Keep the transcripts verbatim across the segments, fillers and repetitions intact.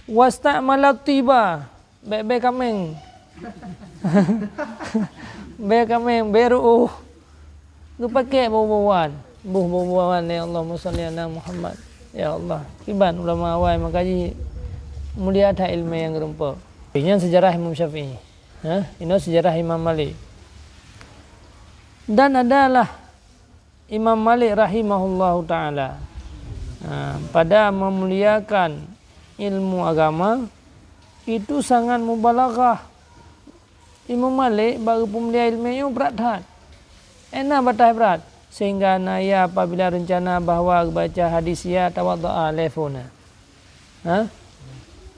Wasta'malat thiba, bèe-bèe kaméng. Bèe kaméng, bèe ru'uh. Geupakèk bau-bauan. Boh bau-bauan, ya Allahumma shalli ala Muhammad. Ya Allah, kiban ulama awai maka jih mulia that ileumèe nyang geurumpok. Nyan seujarah Imam Syafi'i. Ha? Inoe seujarah Imam Malik. Dan adalah Imam Malik rahimahullahu taala, ha, pada memuliakan ilmu agama, itu sangat mubalaghah. Imam Malik bak geupeumulia ileumèe nyoe brat that. Ena bataih brat, sehingga na ia apabila rencana bahwa geubaca hadis ia tawadhu'a lé phon na. Ha?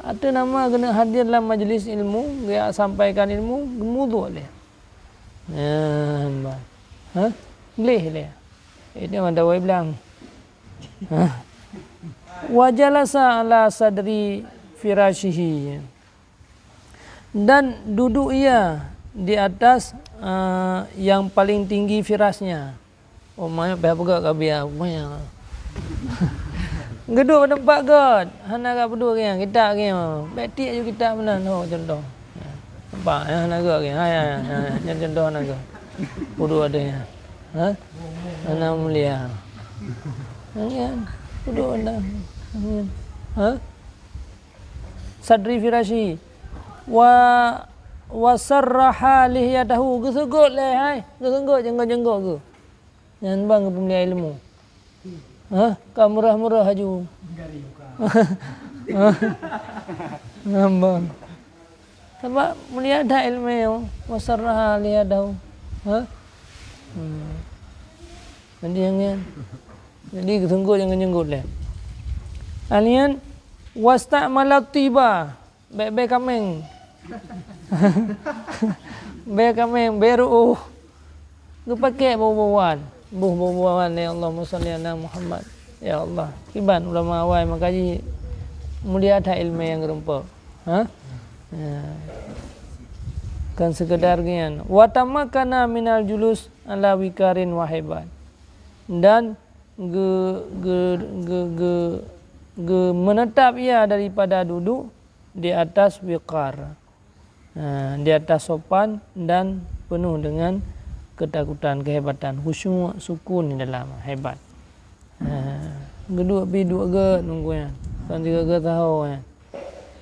Ateueh nama geuneuk hadir lam majlis ilmu, geusampaikan ilmu, geumuduek lé. Nah, bah. Ha? Gleh lé. Itu mantap wai blang. Ha? Wa jalasa ala sadri firashihi. Dan duduk ia di atas, eh, yang paling tinggi firasnya. Oh, manyok payah peugah ka biar, manyok. Geuduek bak teumpat göt, hana ka peuduek geuh, kitab geuh. Bèk tiek ju kitab meunan, oh, contoh. Nampak, eh, hana göt geuh. Hai, hai, hai, hai. Nyan contoh hana göt. Peuduek ada nyan. Ha? Hana mulia. Nyan, peuduek ada. Ha? Sadri firashi. Wa, wa sarraha lihiyatahu. Geuseugot lé, hai. Geuseugot janggot-janggot geuh. Nyan ban geupeumulia ilmu. Ha? Ka meurah-meurah aju. Ha? Nyan ban. Sabab mulia that ileumèe nyoe. Wa sarraha lihiyatahu. Ha? Hmm. Jadi nyan. Jadi geuseugot janggot-janggot lé. Alian wasta'malat thiba. Bèe-bèe kaméng. Bèe kaméng, bèe ru'uh. Geupakèk bau-bauan. Boh bau-bauan, ya Allahumma shalli ala Muhammad. Ya Allah, kiban ulama awai maka jih mulia that ileumèe nyang geurumpok. Ha? Ya. Kon seukeudar geuh nyan. Wa tamakkana minal julus ala waqarin wa haibat. Dan geu-, geu-, geu-, geu-, geu-, meuneutab ia daripada duduek di atas waqar, ha, di atas sopan dan penuh dengan ketakutan, kehebatan, khusyuk, sukun di dalam, hebat. Ha, geuduek pih duek göt nunggu nyan, kon sigoe-goe saho nyan.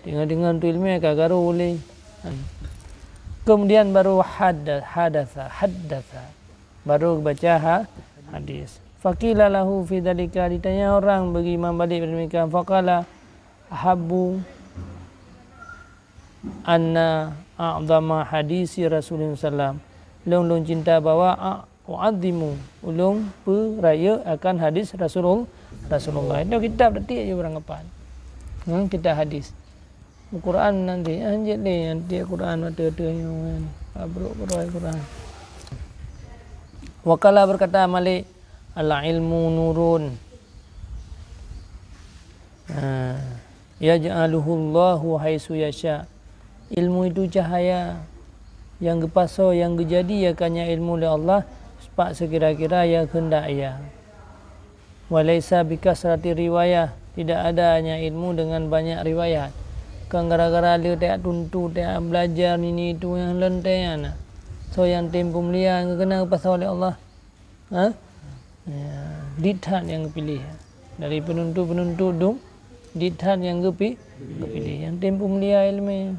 Teungoh-teungoh tuléh ileumèe ka garu lé. Kemudian baru hadda-, hadatsa, haddatsa. Baru baca ha-, hadis. Faqila lahu fi dzalika, ditanya orang bagi Imam Malik demikian. Faqala, "Ahabbu anna a'zama hadisi Rasulullah sallam." Lôn, lôn cinta bahwa a-, u'azzimu, ulôn peurayeuk akan hadis Rasulul-, Rasulullah. Itu kitab detik je barang kapan. Hmm, kitab hadis. Quran nanti, ah, jeuet lé nyang tiep Quran ateueh-ateueh nyoe kan. Abruk keudroe Quran. Wa qala, berkata Malik, "Al-ilmu nurun." Ha. "Yaj'aluhullahu haitsu yasha." Ilmu itu cahaya nyang geupasoe, nyang geujadi akannya ilmu lé Allah bak seukira-kira nyang keundak Ia. "Wa laisa bikasrati riwayah," tidak adanya ilmu dengan banyak riwayat. Kon gara-gara le tajak tuntut, tajak belajar nini itu nyang leuntèe na. Soe nyang tem peumulia nyang geukeuna geupasoe lé Allah. Ha? Ya, dit that nyang geupiléh. Dari peununtu-peununtu dum, dit that nyang geupi-, geupiléh. Nyang tem peumulia ileumèe.